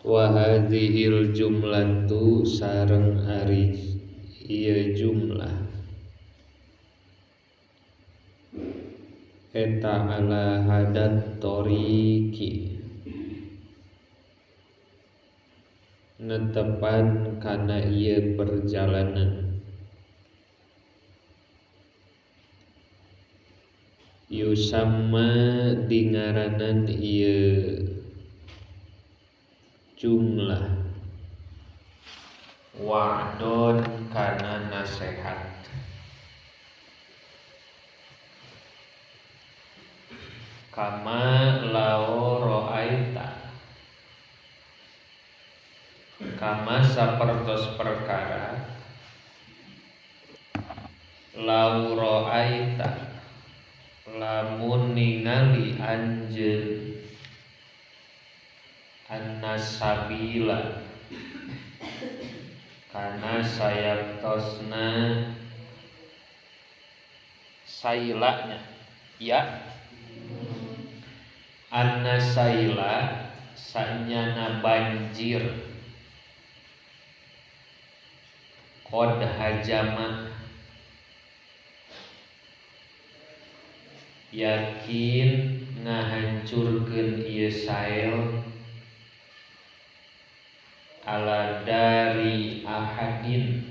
Wa hadhil jumlatu sareng ari ieu jumlah eta ala hadat thoriqi netepan kana ieu perjalanan yusamma dingaranan ieu jumlah wa'don kana nasehat kama lao ro'aita kama sapertos perkara lau ro'aita lamun ningali anjeun annasabila kana sayaktosna sailanya ya annasaila sanyana banjir qad hajama yakin ngahancurkeun ieu sail ala dari ahadin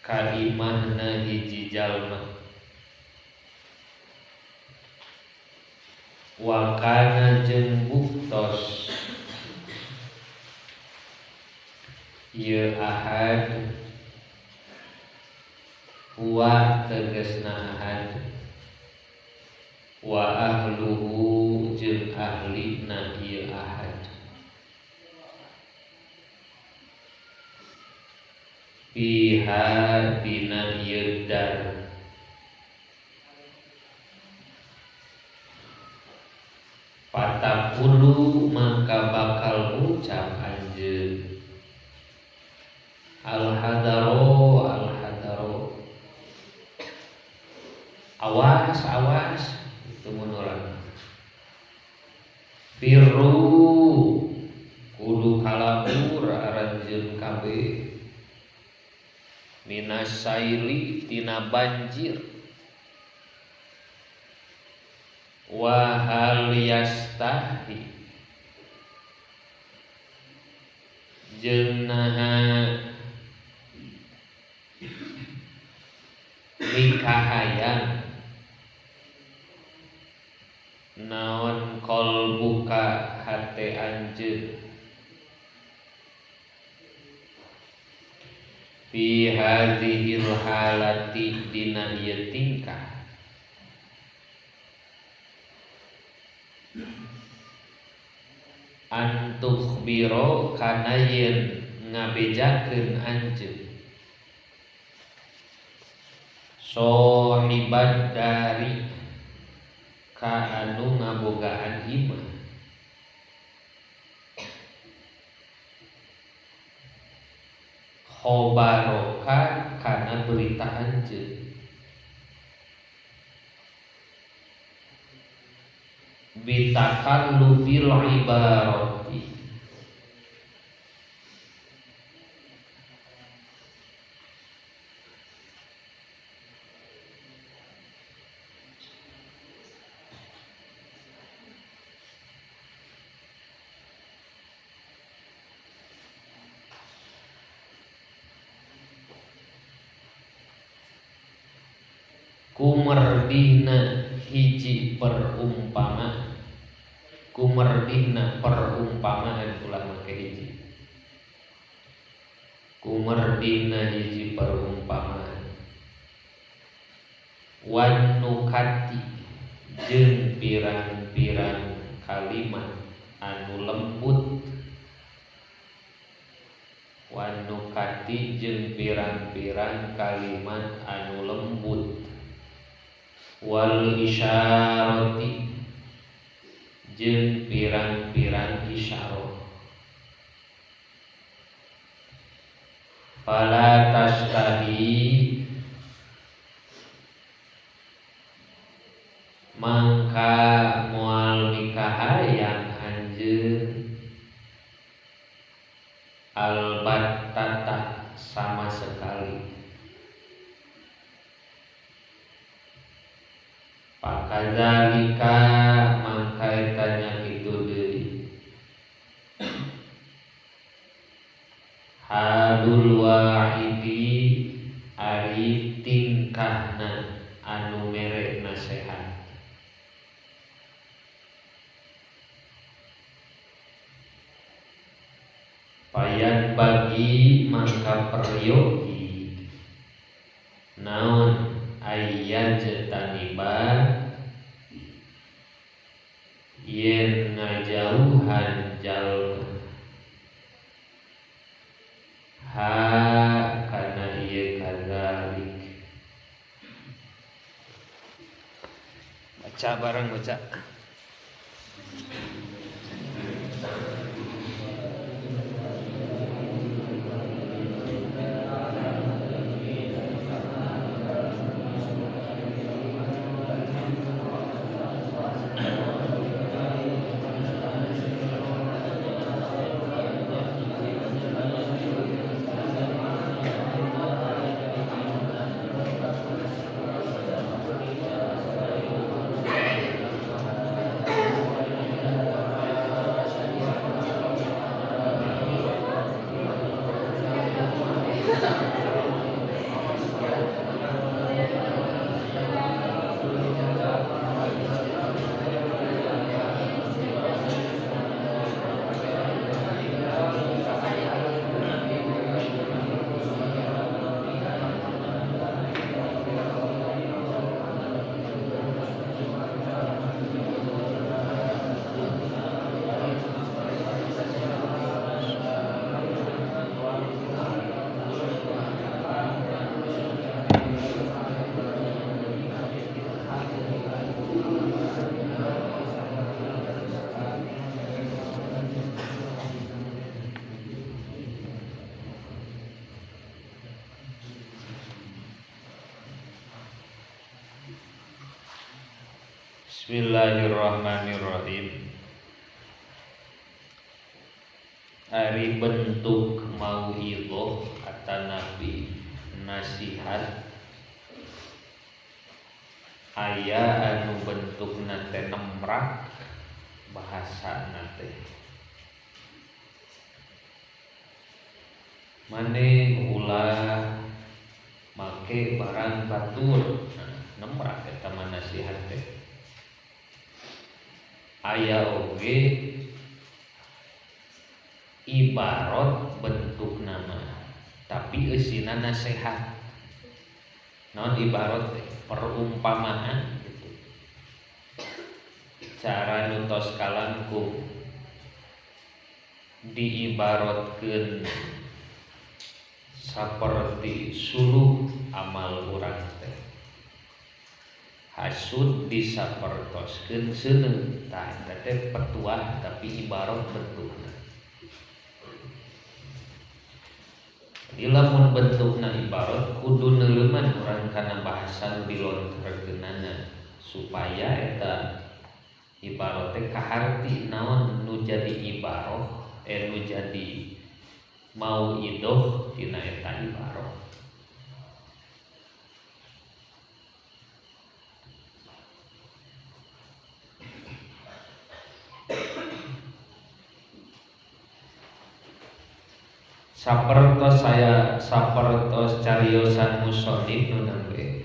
ka imahna hiji jalma wa kana jeung buktos ieu ahad huwa tegasna ahad wa ahluhu jeung ahlina ieu ahad fiha dina ieu dar pataqulu maka bakal ucap anjeun al hadaro al hadaro awas awas itu mun urang firru kudu kalabur aranjeun kabeh minasaili tina banjir wa hal yastahi jeung naha mikahayang naon qalbuka hate anjeun fi hadhil halati dina ieu tingkah antukhbiro kana yen ngabejakeun anjeun sohibat dari ka anu ngabogaan imah khobaroka kana berita anjeun bitakallufil ibarati kumerdihna hiji perumpamaan kumerdihna perumpamaan ulah make hiji kumerdihna hiji perumpamaan wan nukati jeung pirang-pirang kalimat anu lembut wan nukati jeung pirang-pirang kalimat anu lembut wal isyarati jeung pirang-pirang isyarah fala tastahi mangka moal nikahayang anjeun albattata sama sekali. Pakadzalika mangka eta nya kitu deui halul wa'idi ari tingkahna anu mere nasehat. Payan bagi mangka peryogi naon ayya jetaniba yen ngajauhan jalma ha kana ieu kadzalik. Baca bareng, baca. Bismillahirrahmanirrahim. Ari bentuk mauidhoh atanapi nasihat aya anu bentukna teh nemrak bahasana teh maneh ulah make barang batur. Nah, nemrak eta mah nasihat teh. Aya oge ibarat bentuk nama tapi eusina nasihat. Naon ibarat teh? Perumpamaan gitu. Cara nu tos kalangkung diibaratkeun saperti suluh amal urang teh. Hasud disapertoskeun seuneu, tah eta teh petuah tapi ibarat bentukna. Jadi lamun bentukna ibarat kudu neuleuman urang kana bahasa nu dilontarkeunana supaya eta ibarat teh kaharti naon nu jadi ibaroh, nu jadi mauidhoh tina eta ibaroh. Sapertos saya sapertos cariosan musonib nu nembe.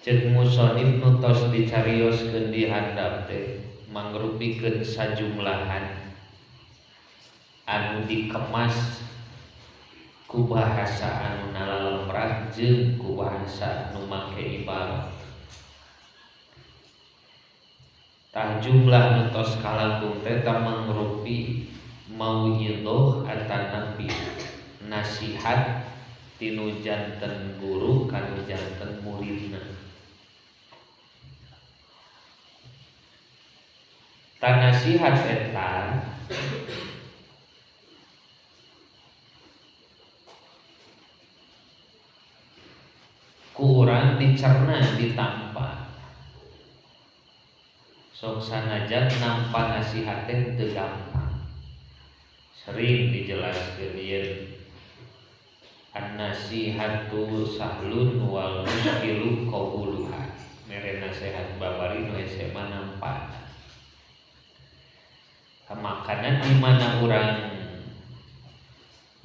Ceuk musonib nu tos dicarioskeun di handap teh mangrupikeun sajumlahan anu dikemas ku bahasa anu nalalemrah jeung ku bahasa nu make ibarat. Tah jumlah nu tos kalangkung teh mangrupi mauidhoh atanapi nasihat tinu janten guru kanu janten muridna. Tah nasihat eta ku urang dicerna ditampa Sok sanajan nampa nasihat teh teu gampang. Sering dijelaskeun ieu an-nasihatu sahlun wal muskilu qabuluha. Mere nasihat babari nu hese mah nampa. Makanan di mana urang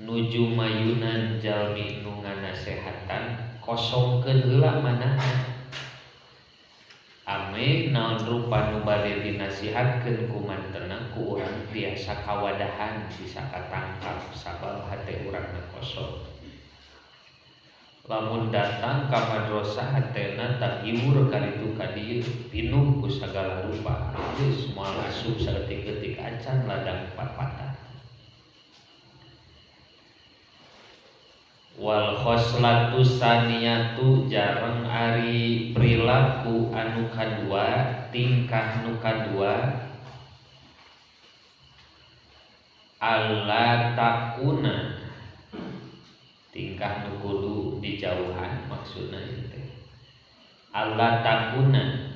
nuju mayunan jalmi nu nganasehatan kosongkeun heula manahna. Ame naon rupa nu bade dinasihatkeun ku mantena ku urang tiasa kawadahan bisa katangkap sabab hate urangna kosong. Lamun datang ka madrasah hatena tahiwur kaditu ka dieu pinuh ku sagala rupa geus moal asup saeutik-eutik acan ladang patpatan. Wal khoslatu saniyatu jareng ari perilaku anu kadua tingkah nu kadua alla takuna tingkah nu kudu dijauhan maksudna ieu teh alla takuna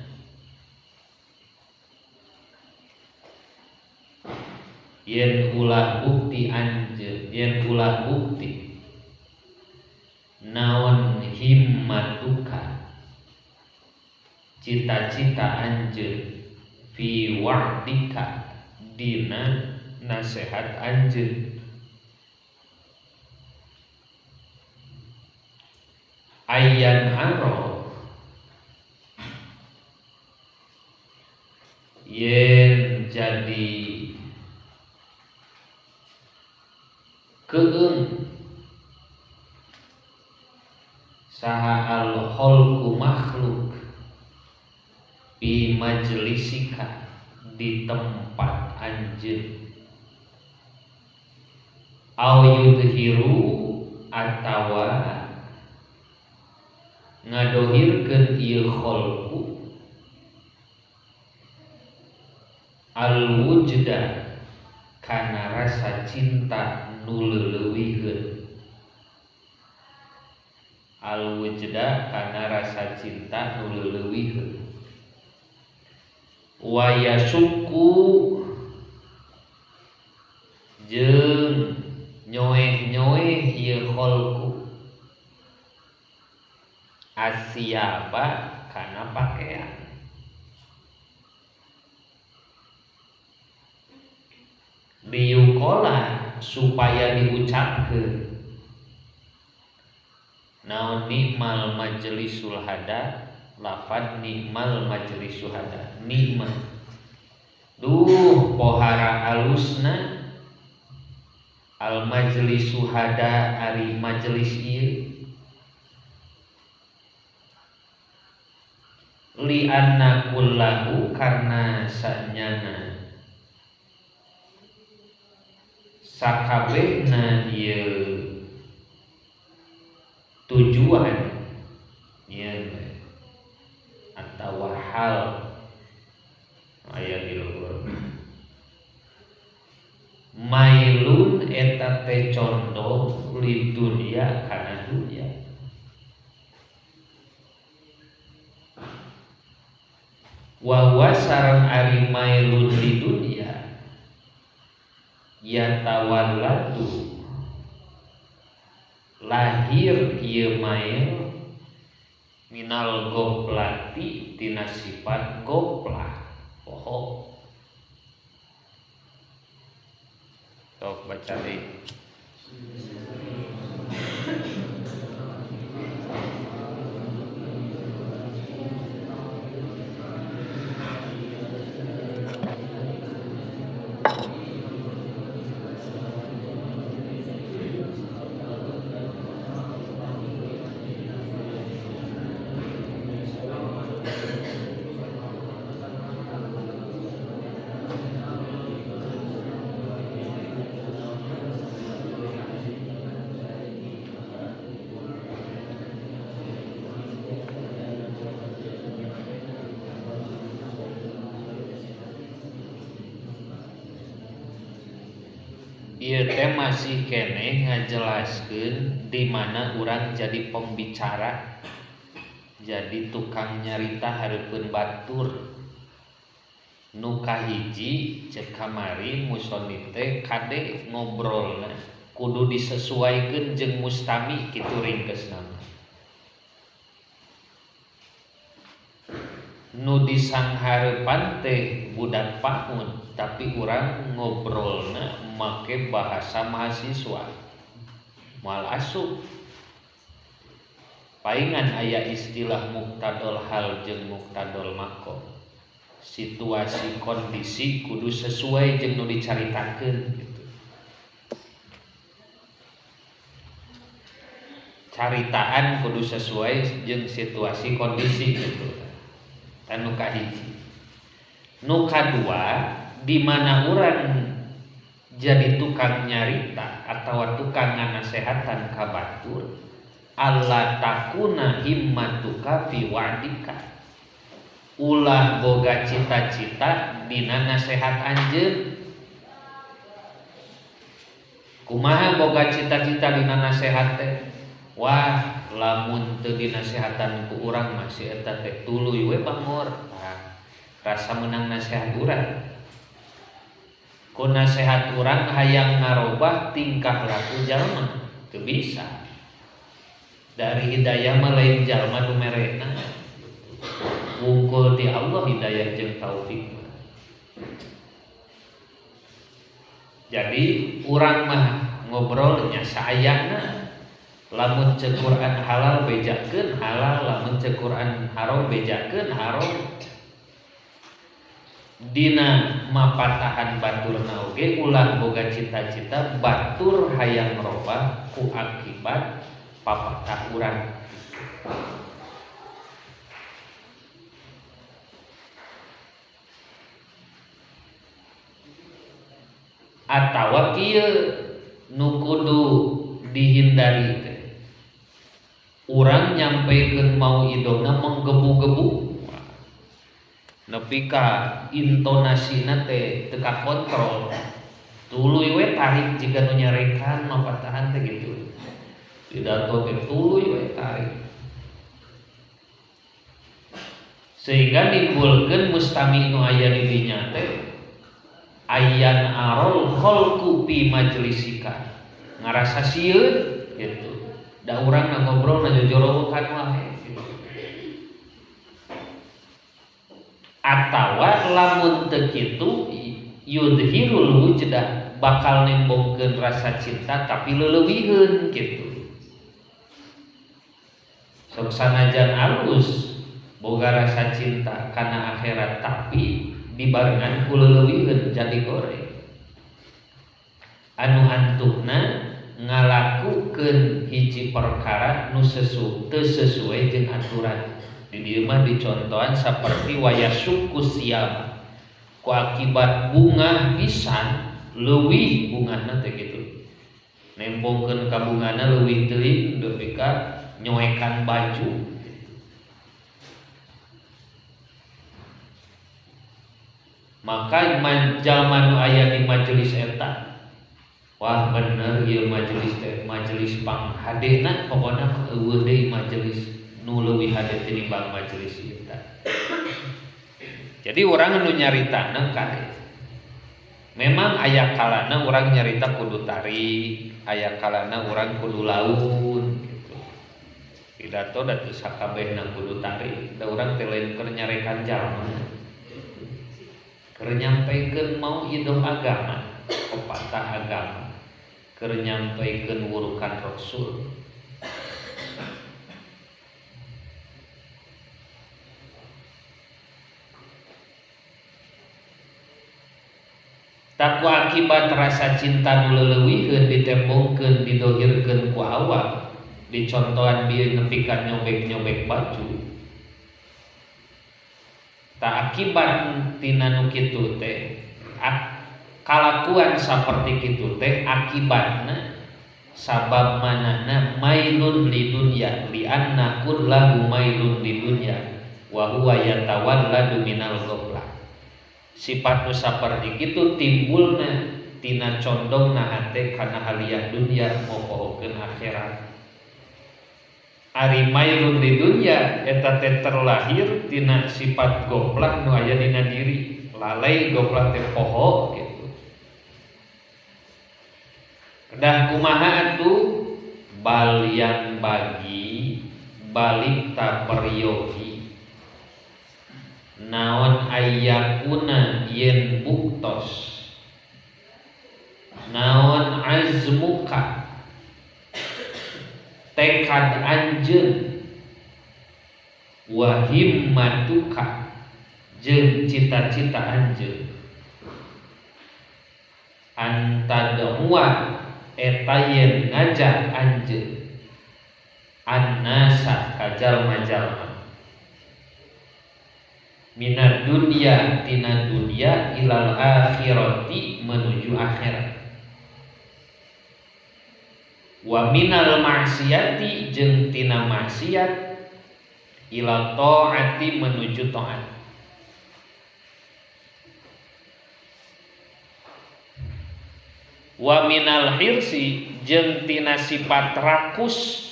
yen ulah bukti anjeun yen ulah bukti naon himmatuka cita-cita anjeun fi wa'dika dina nasehat anjeun ayan aro yen jadi keung saha al khalqu makhluk bi majlisika di tempat anjeun au yudhiru atawa ngadohirkeun ieu khalqu al wujda kana rasa cinta nu leuwihkeun al wujda kana rasa cinta nu leuwihkeun wa yasuku jeung nyoeh-nyoeh ieu khalqu asyaba kana pakaian liyukola supaya diucapkeun naon nikmal majlisul hada lafad nikmal majlisul hada nikmah duh pohara alusna al majlisu hada ari majelis ieu li anna kullahu karna sanyana sakabehna ieu tujuan ieu atawa hal aya di luhur mailun eta teh condong li dunya kana dunya wa huwa sareng ari mailun li dunya yatawalladu lahir ieu mail minal goplati tina sifat goplah poho. Sok baca deui. Ieu teh masih keneh ngajelaskeun di mana urang jadi pembicara, jadi tukang nyarita hareupeun batur. Nu kahiji cek kamari musonif teh kade ngobrolna kudu disesuaikeun jeung mustami kitu ringkesna. Nu disanghareupan teh budak PAUD tapi urang ngobrolna make bahasa mahasiswa moal asup. Paingan aya istilah muktadol hal jeung muktadol makom. Situasi kondisi kudu sesuai jeung nu dicaritakeun gitu. Caritaan kudu sesuai jeung situasi kondisi gitu. Nu kahiji. Nu kadua, di mana urang jadi tukang nyarita atau tukang nganasehatan ka batur, alla takuna himmatuka fi wa'dika. Ulah boga cita-cita dina nasehat anjeun. Kumaha boga cita-cita dina nasehat teh? Wah, lamun teu dinasehatan ku urang mah si eta teh tuluy we bangor. Tah, rasa menang nasehat urang. Ku nasehat urang hayang ngarobah tingkah laku jalma, teu bisa. Dari hidayah mah lain jalma nu merena. Wungkul ti Allah hidayah jeung taufik mah. Jadi urang mah ngobrolnya saayana. Lamun cek Quran halal bejakeun halal, lamun cek Quran haram bejakeun haram. Dina mapatahan baturna oge ulah boga cita-cita batur hayang robah ku akibat papatah urang. Atawa kieu nu kudu dihindari teh. Urang nyampaikan mau idona menggebu-gebu nepi ka intonasina teh teu kakontrol, tuluy we tarik jiga nu nyarekan mapatahan teh gitu. Pidato teh tuluy we tarik sehingga nimbulkeun mustami nu aya di dinya teh ayan arol kholqu fi majlisika, ngarasa sieun gitu. Da urang na ngobrol na jojorowokan wae gitu. Atawa lamun teu kitu yudhirul wujdah, bakal nembongkeun rasa cinta tapi leulewiheun gitu. Sok sanajan alus boga rasa cinta kana akhirat tapi dibarengan ku leulewiheun jadi goreng. Anu antukna ngalakukeun hiji perkara nu teu sesuai jeung aturan. Di dieu mah dicontohan saperti wayasuku siam. Ku akibat bunga pisan leuwih bungahna teh kitu. Nembongkeun ka bungana leuwih teuing nepi ka nyoekan baju. Maka jalma nu aya di majelis eta, wah bener ieu majelis teh majelis panghadena, pokona eueuh deui majelis nu leuwih hade tinimbang majelis eta. Jadi urang nu nyaritana kade. Memang aya kalana urang nyarita kudu tarik, aya kalana urang kudu laun gitu. Pidato da teu sakabehna kudu tarik, da urang teh lain keur nyarekan jalma. Keur nyampaikeun mau idoh agama, pepatah agama, keur nyampaikeun wurukan Rasul. Taku akibat rasa cinta nu leulewiheun ditembongkeun didohirkeun ku awak, dicontohan bieu nepi ka nyobek-nyobek baju. Tak akibat tina nu kitu teh kalakuan saperti kitu teh akibatna sabab manana mailun lidunya li anna kullahu mailun lidunya wa huwa yatawalladu minal ghaflah. Sifat nu saperti kitu timbulna tina condongna hate kana haliyah dunya mopohokeun akhirat. Ari mailun di dunya eta teh terlahir tina sifat goflah nu aya dina diri. Lalai goplah teh poho gitu. Kedah kumaha atuh bal yang bagi balik ta peryogi naon ayyakuna yen buktos naon azmuka tekad anjeun wa himmatuka jeung cita-cita anjeun antad'uwa eta yen ngajak anjeun annasa ka jalma-jalma minad dunya tina dunya ilal akhirati menuju akhirat wa minal maksiati jeung tina maksiat ila taati menuju taat. Wa minal hirsi jeung tina sifat rakus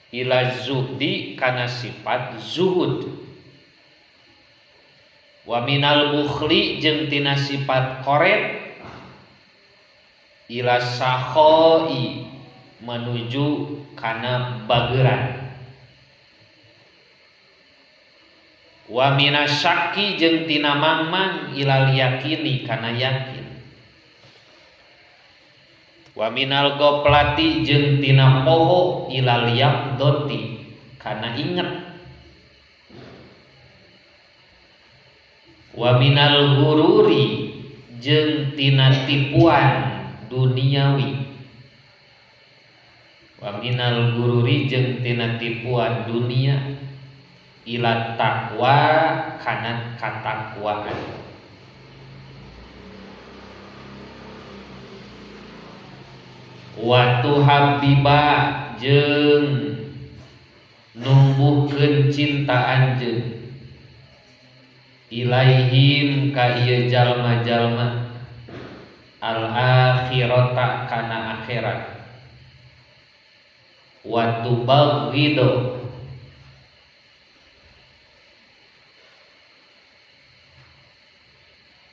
ila zuhdi kana sifat zuhud. Wa minal bukhli jeung tina sifat koret ila sakhoi menuju kana bageran. Wa minasyaki jeung tina mangmang ilal yakini kana yakin. Wa minal goplati jeung tina poho ilal yaqdoti kana inget. Wa minal gururi jeung tina tipuan duniawi. Wa minal gururi jeung tina tipuan dunia ila taqwa kana katakwaan. Wa tuhabbiba jeung numbuhkeun cinta anjeun ilaihim ka ieu jalma-jalma al akhirata kana akhirat. Wa tubaghidu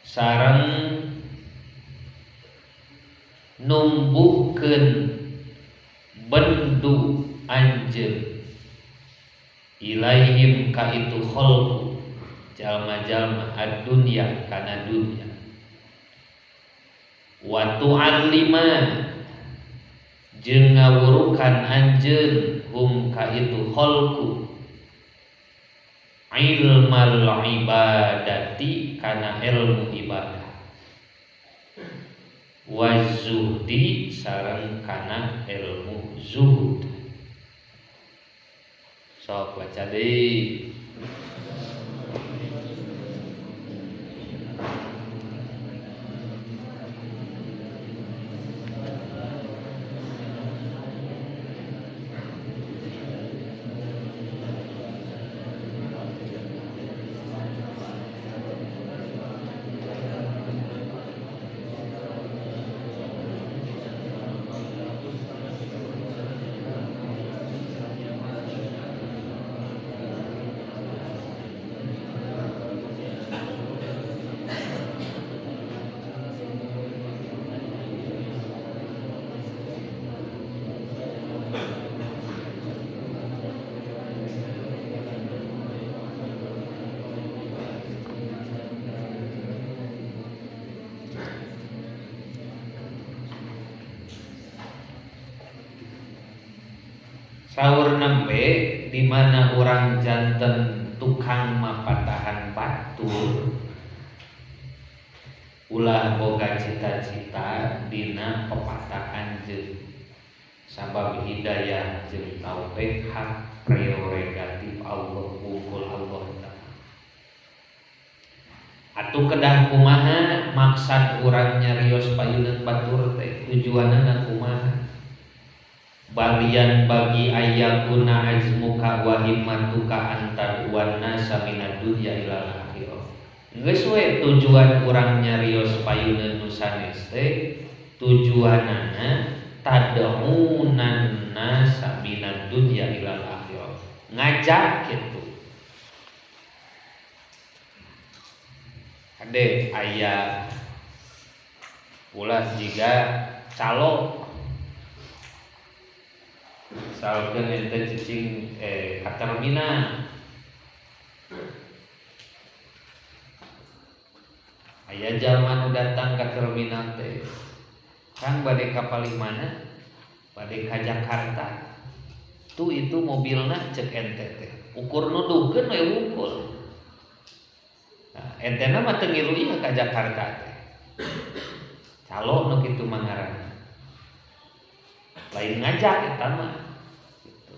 sareng numbuhkeun bendu anjeun ilaihim ka itu khalqu jalma-jalma ad-dunya kana dunya. Wa tu'allima jeung ngawurukan anjeun hum ka itu khalqu ilmal ibadati kana ilmu ibadah wa zuhdi sareng kana ilmu zuhud. Sok baca deui. Saur nembe di mana orang janten tukang mapatahan batur ulah boga cita-cita dina pepatahan jeung sabab hidayah jeung taufik hak prerogatif Allah wungkul Allah ta'ala. Atuh kedah kumaha maksad urang nyarios payuneun batur teh tujuanana kumaha? Balian bagi ayyakuna azmuka wa himmatuka antar wan nasa minad dunya ilal akhirah. Geus we tujuan urang nyarios payuneun nu sanes teh tujuanana tad'unan nasa minad dunya ilal akhirah. Ngajak kitu. Kade aya ulah jiga calo misalkan ente cicing ka terminal aya jalma nu datang ka terminal teh Kang bade ka palih mana bade ka Jakarta tuh itu mobilna cek ente teh ukur nuduhkeun we wungkul. Nah, entena mah teu ngilu ieu ka Jakarta teh calo nu kitu mah ngaranna lain ngajak eta mah gitu.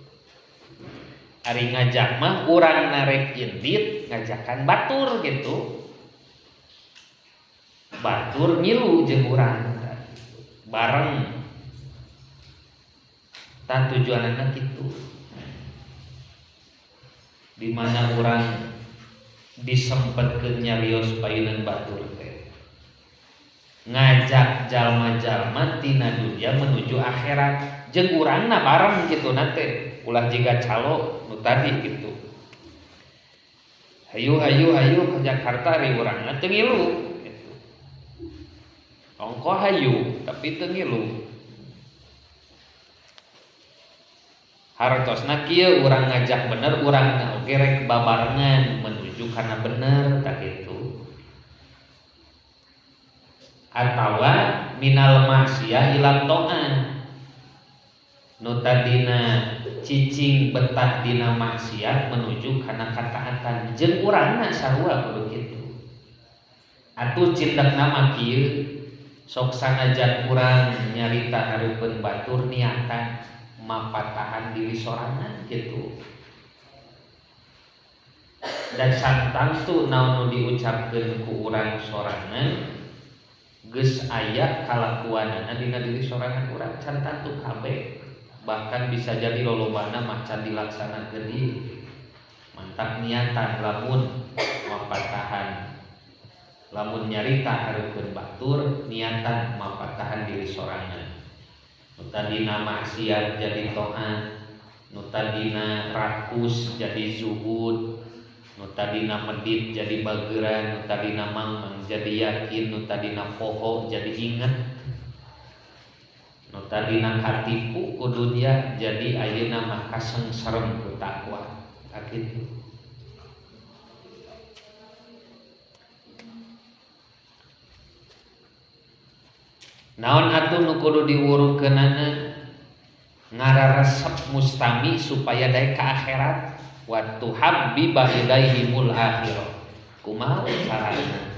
Ari ngajak mah urang narek indit ngajakan batur gitu batur ngilu jeung urang bareng tan tujuanana kitu di mana urang disempetkeun nyarios payunan batur teh ngajak jalma-jalma tina dunia menuju akhirat jeung urangna bareng kitu na teh ulah jiga calo nu tadi kitu hayu hayu hayu ke Jakarta ari urangna teu ngilu kitu ongko hayu tapi teu ngilu hartosna kieu urang ngajak bener urangna oge rek babarengan menuju kana bener tah kitu atawa minal maksiyah ila ta'ah nu tadina cicing betah dina maksiat menuju kana kataatan jeung urangna sarua kudu kitu atuh cindekna mah kieu sok sanajan urang nyarita hareupeun batur niatan mapatahan diri sorangan gitu dan santang tu naon nu diucapkeun ku urang sorangan geus aya kalakuanana dina diri sorangan urang can tantu kabeh bahkan bisa jadi lolobana mah can dilaksanakeun ieu mantap niatan lamun mapatahan lamun nyarita hareupeun batur niatan mapatahan diri sorangan nu tadina maksiat jadi taat nu tadina rakus jadi zuhud nu tadina medit jadi bageran nu tadina mangmang jadi yakin nu tadina poho jadi inget nu tadina katipu ku dunya jadi ayeuna mah kasengsarem ku takwa kitu. Naon atuh nu kudu diwurukeunana ngararesep mustami supaya daek ka akhirat wa tuhabbiba ilaihimul akhirah kumaha carana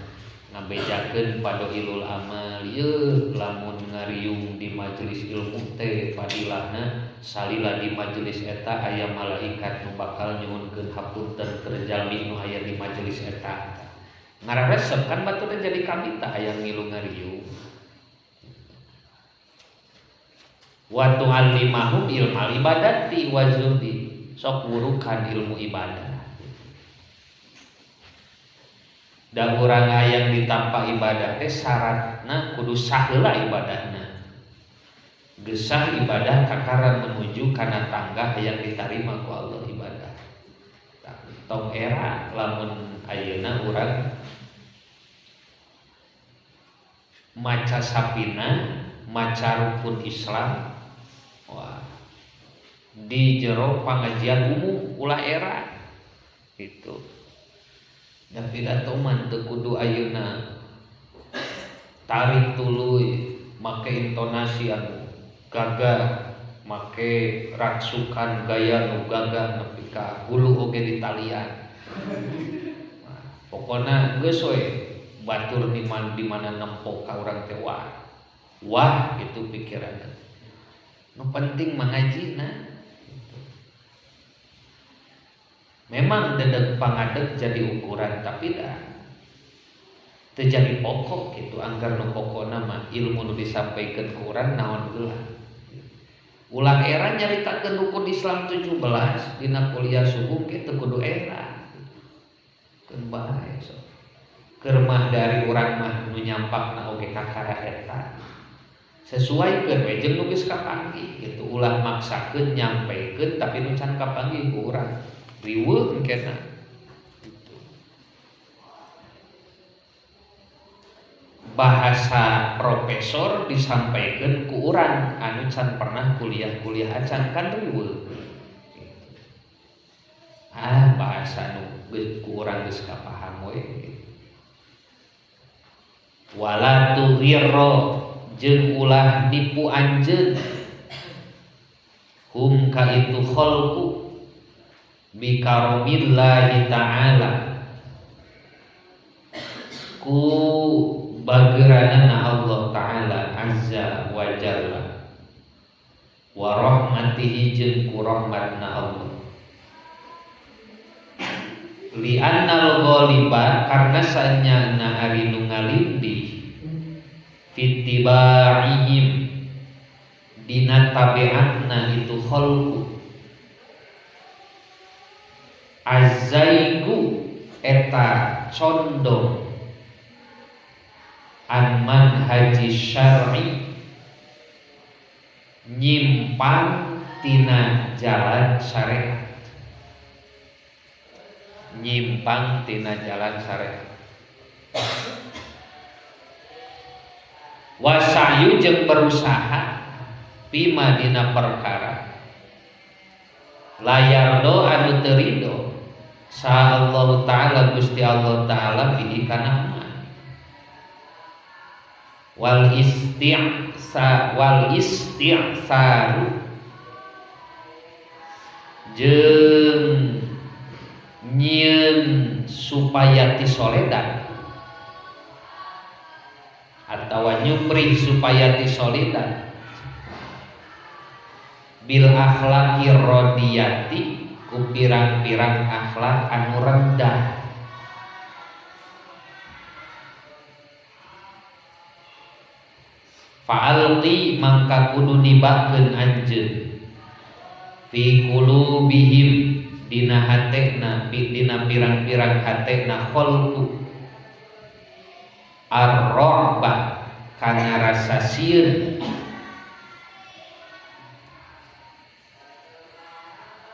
ngabejakeun padoilul amal ieu lamun ngariung di majelis ilmu teh fadilahna salila di majelis eta aya malaikat nu bakal nyuhunkeun hapunten keur jalmi nu aya di majelis eta ngararesep kan batur jadi kabita aya ngilu ngariung wa tu'allimahum ilmal ibadati wa zuhdi sok wurukan ilmu ibadah da urang hayang ditampa ibadah teh syaratna kudu sah heula ibadahna gesah ibadah kakara menuju kana tangga hayang ditarima ku Allah ibadah tong era lamun ayeuna urang maca sapina maca rukun Islam wah di jero pangajian umum ulah era gitu dan pidato mah teu kudu ayeuna tarik tuluy make intonasi anu gagah make raksukan gaya nu gagah nepi ka hulu oge ditalian nah, pokona geus we batur di mana nempo ka urang teh wah wah itu pikiranna nu penting mangajina. Memang dedeg pangadeg jadi ukuran tapi dah terjadi pokok gitu anggar nu pokokna mah ilmu nu disampaikan ku urang naon heula ulah era nyaritakeun rukun Islam 17 dina kuliah subuh ge teu kudu era keun bae sok keur mah dari urang mah nu nyampakna oge kakara eta sesuaikeun we jeung nu geus kapanggih gitu ulah maksakeun nyampaikeun tapi nu can kapanggih ku urang riweuh engkena gitu. Bahasa profesor disampaikan ku urang anu can pernah kuliah-kuliah acan kan riweuh. Ah bahasa nu ku urang geus kapaham we gitu. Wala tughirra jeung ulah nipu anjeun hum ka itu khalqu bikaramillahi ta'ala ku bageranana Allah ta'ala azza wa jalla wa rahmatihi jeung ku rahmatna Allah li'annal ghaliba karena sanyana ari nu ngalindih fittibaihim dina tabiatna itu khalqu azzaigu eta condong an manhaji syar'i nyimpang tina jalan syariat, nyimpang tina jalan syariat. Wasayu jeung berusaha bima dina perkara layardo anu teu rido sa Allah ta'ala Gusti Allah ta'ala bihi kana ma wal isti'sa wal isti'saru jeung nyieun supaya tisoledan atawa nyuprih supaya tisolidan bil akhlaqi rodiyati ku pirang-pirang akhlak anu rendah fa'alqi mangka kudu nibakeun anjeun fi qulubihim dina hatena dina pirang-pirang hatena khalqu ar-ra'bah kana rasa sieun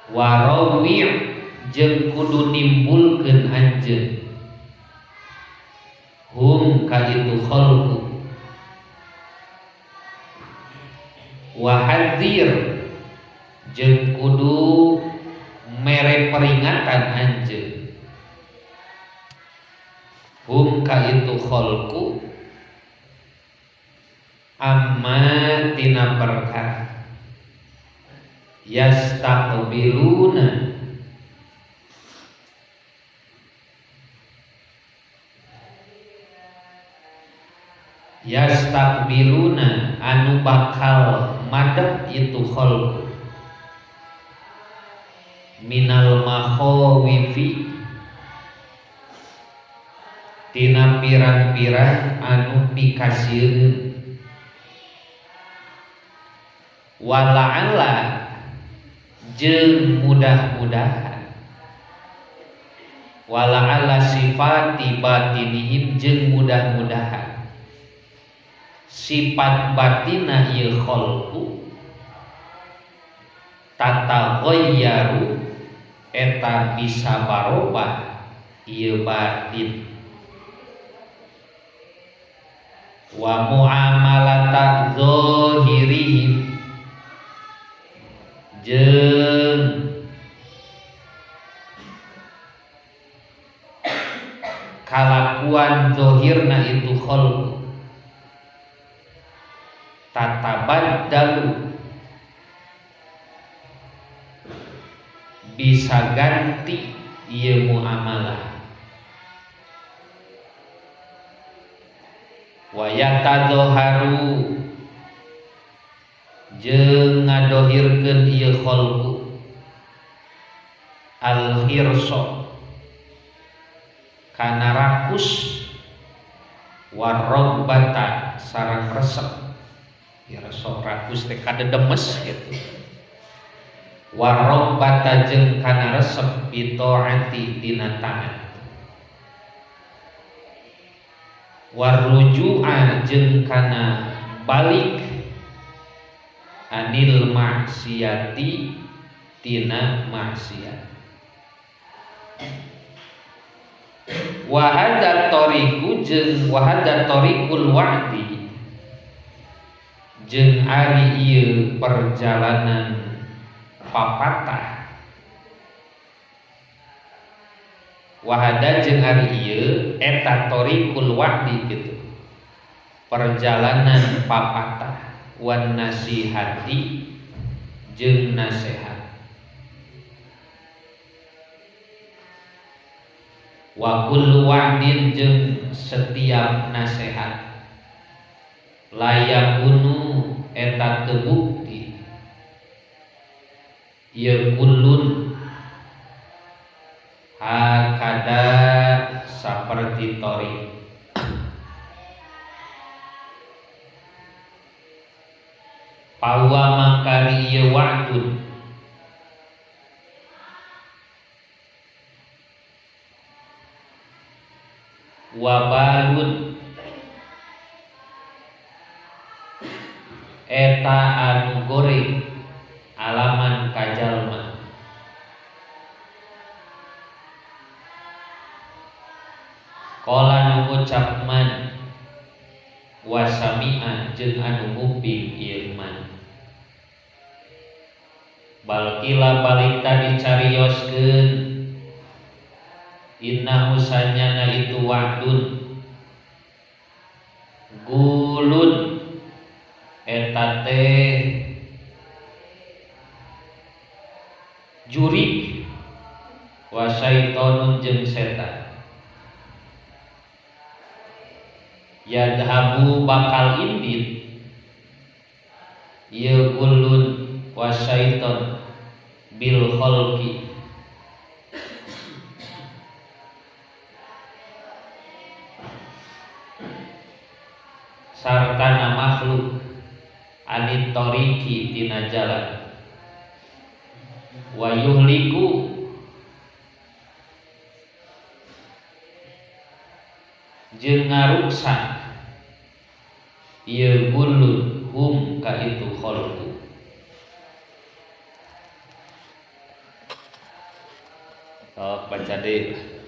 warawi' jeung kudu nimbulkeun anjeun hum ka itu khalqu wa hadzir jeung kudu mere peringatan anjeun hum ka itu khalqu amma tina perkara yastaqbiluna yastaqbiluna anu bakal madep itu khalqu minal makhawifi tina pirang-pirang anu pikasieun wala'ala jeung mudah-mudahan wala'ala sifati batinihim jeung mudah-mudahan sifat batina ieu khalqu tataghayyaru eta bisa barobah ieu batin wa muamalata zahirihim jeung kalakuan zahirna itu khalqu tatabaddalu bisa ganti ieu muamalah wa yatadhaharu jeung ngadohirkeun ieu khalqu al hirsa kana rakus warrogbata sareng resep hirsa rakus teh kadedemes gitu warrogbata jeung kana resep bitaati dina taat warruju'a jeung kana balik anil maksiati tina maksiat. Wa hadza tariqu jeung wa hadza tariqul wa'di jeung ari ieu perjalanan papatah. Wahada jeung ari ieu eta tariqul wa'di gitu. Perjalanan papatah wan nasihati jeung nasihat. Wa kullu wa'din jeung setiap nasihat layakunu eta teu bukti ieu kullun hakada saperti tori. Pawa mangkari ieu wa'dun wabalun eta anu goreng alaman kajalma. Qala nu ngucap man wasami'a jeung anu nguping ieu man. Balkila balik tadi carioskeun innahu sanyana itu wa'dun gulun eta teh jurik wa syaitonun jeung setan yadhabu bakal indit ieu gulun wa syaiton bil khalqi sartana makhluk anit toriki tina jalan wa yuhliku jeung ngaruksak ieu gulun hum ka itu khalqu. Sok baca deui.